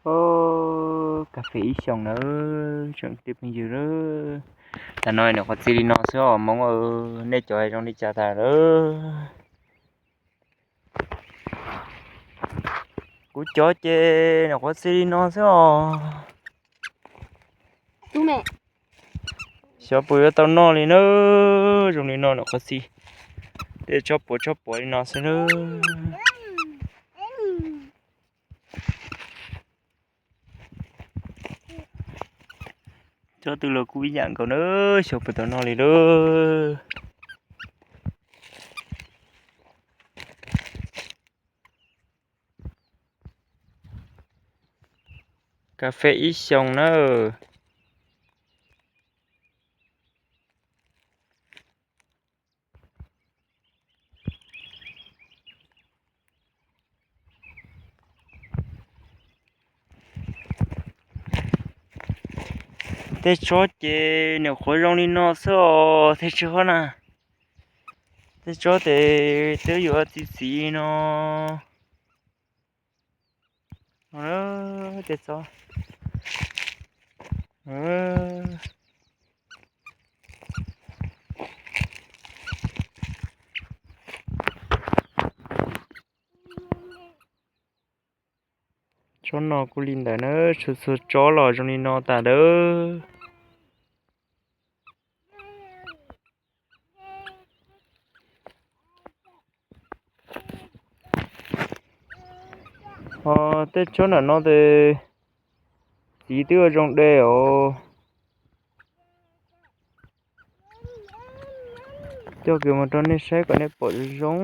Ub, kas fes ib xyoos nawb tsoom kwv tij phooj ywg. Tam no nyuam qhuav txi li no xwb os Hmoob, nej cov zoo li cas tas lawm? Kuv cov ces nyuam qhuav txi li no xwb os. Xyov puas yuav tau noj li na. Zoo li no nyuam qhuav txi tej tsob puav tsob puav li no xwb nawb. Tsob twg los kuj ib yam nkaus na, xyov puas tau noj li lawm. Kas fes ib xyoos nawb. Tej tsob ces nyuam qhuav zoo li no xwb os, tej tsob na. Tej tsob ces twb yuav txi txiv no. Tej tsob, tsob no kuj li ntawd na, txhua txhua tsob los zoo li no tas lawm. Ho tej tsob nram no ces txiv twb ua zoo de os. Coj kiag mus rau nej saib kom nej pom zoo zoo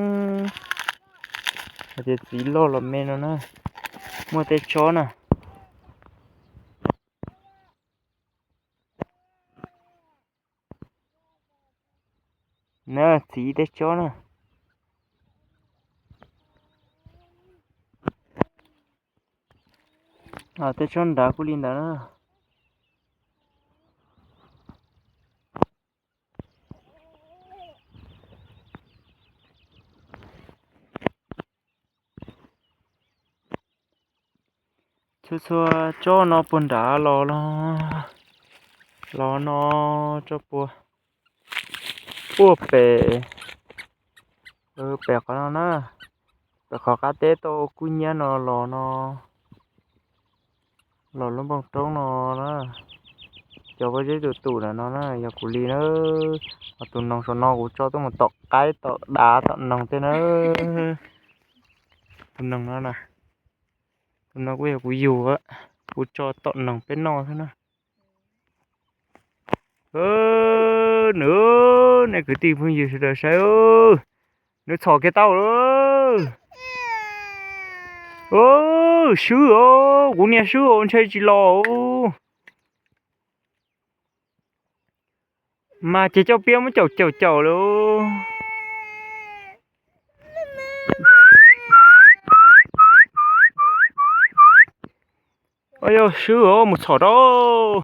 hais tias txiv loj los me no na. Muaj tej tsob na. Na, txiv tej tsob na. Tej tsob nrad kuj li ntawd na. Txhua txhua tsob no puag nrad los los, los no tsob puag, puag pem, pem qhov no na, pem qhov qab teb tau kub hnyiab no los no, los lub npoo roob no na. Cov pob zeb tus tus ntawm no na yog kuv li na. Ho tus noog saum no kuv tso tuaj mus tom qaib tom dav tom noog tej na. Tus noog no na, tus no kuj yog kuv yug, kuv tso tom noog peb noj xwb na. Nws, nej kwv tij phooj ywg sawv daws saib, nws txhom kiag tau lawm. Swb os, kuv niag swb os, ntshe tsis los. Mas ces coj piab muab caum caum caum lawm. Yog swb os, mus txhom rau.